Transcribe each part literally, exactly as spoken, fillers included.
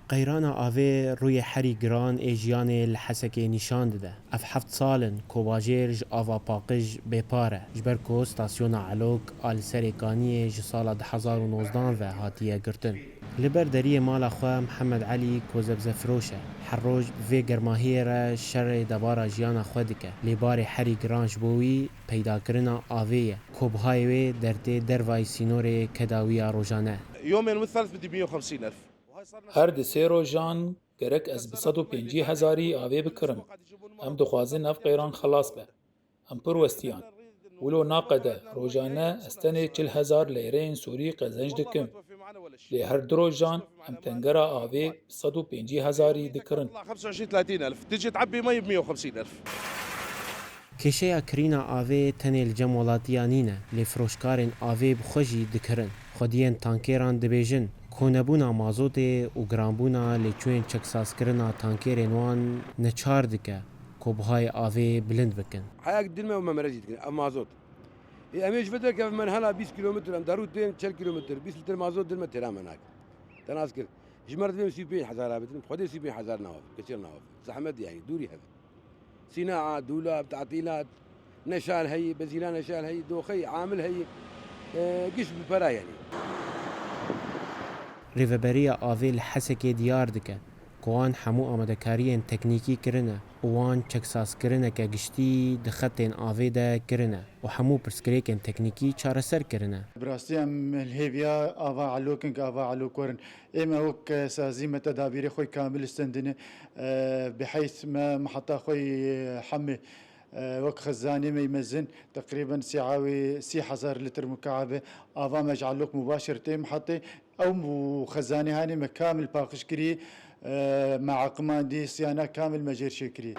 Qeyrana avê rûyê herî giran ê jiyanê li Hesekê nîşan dide. Ev heft sal in ku bajêr ji ava paqij bêpar e, ji ber ku stasyona Elok a li Serê Kaniyê ji sala du hezar û nozdan ve hatiye girtin. Li ber deriyê mala xwe Mihemed Elî ku zebzefiroş e, her roj bi vê germahiyê re şerê debara jiyana xwe dike. Lê barê herî giran ji bo wî peydakirina avê ye ku bihayê wê dertê dervayî sînorê kedawiya rojane. يومين والثالث بدي مية وخمسين ألف. Her di sê rojan gerek ez bi sed û pêncî hezarî avê bikirim. Em dixwazin ev qeyran xelas be. Em pir westiyan. Wilo naqede, rojane ez tenê çil hezar leyreyên Sûrî qezenc dikim. Lê her du rojan em tengera avê bi sed û pêncî hezarî dikirin. تطلع خمسة وعشرين ثلاثين ألف، تجي تعبي مي ب مية وخمسين ألف. Kêşeya kirîna avê tenê li cem welatiya nîne, lê firoşkarên avê bi xwe jî dikirin. Xwediyên tankêran dibêjin, konebûna mazotê û giranbûna lêçûyên çeksazkirina tankêrên wan neçar dike ku bihayê avê bilind bikin. Heyek din me û me merejî dikin, ev mazot. Ê, em ê ji vir derkevin me hala bîst kîlometr, em darû tên çel kîlometr, bîst lîtr mazot din me têra me nakin. Te nas kir. Ji me re divê sî û pênc hezar a bitin, Xwedê sî û pênc hezar nava, keçir nava. Zehmet yanî, dûrî heve. Sînaa, dûlab, tatîlat, neşal heyî, bezîla neşal heyî, doxeyî, amil heyî, e, giş bi pera yanî. Rêveberiya avê li Hesekê diyar dike ku wan hemû amadekariyên teknîkî kirine û wan çeksazkirineke giştî di xetên avê de kirine û hemû pirsgirêkên teknîkî çareser kirine. Bi rastî em li hêviya ava Elok in, ava Elok werin. Ê me wek sazî me tedabîrê xwe yî kamil stendine. Bi heyth me miheta xwe yî hemê wek xizanê me yî mezin teqrîben sîa wê sî hezar litr mukab e. Ava me ji Elok mubaşir tê mihetê. Ew xizanê hanê me kamil paqij kirî, me eqimandî, siyana kamil me jêr çêkirî.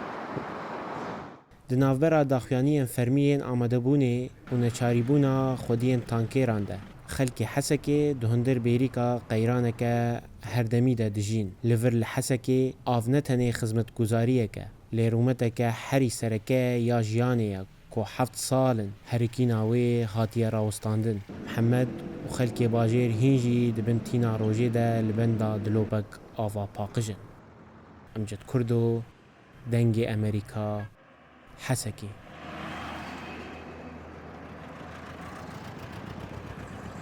Di navbera daxuyaniyên fermî yên amadebûnê û neçarîbûna xwediyên tankêran de, xelkê Hesekê di hundir bêrîka qeyraneke herdemî de dijîn. Li vir li Hesekê av ne tenê xizmetguzariyek e, lê rûmeteke herî sereke ya jiyanê ye ku heft sal in herikîna wê hatiye rawestandin. Mihemed û xelkê bajêr hîn jî di bin tîna rojê de li benda dilopek ava paqij in. Emced Kurdo, Dengê Emerîka, Hesekê.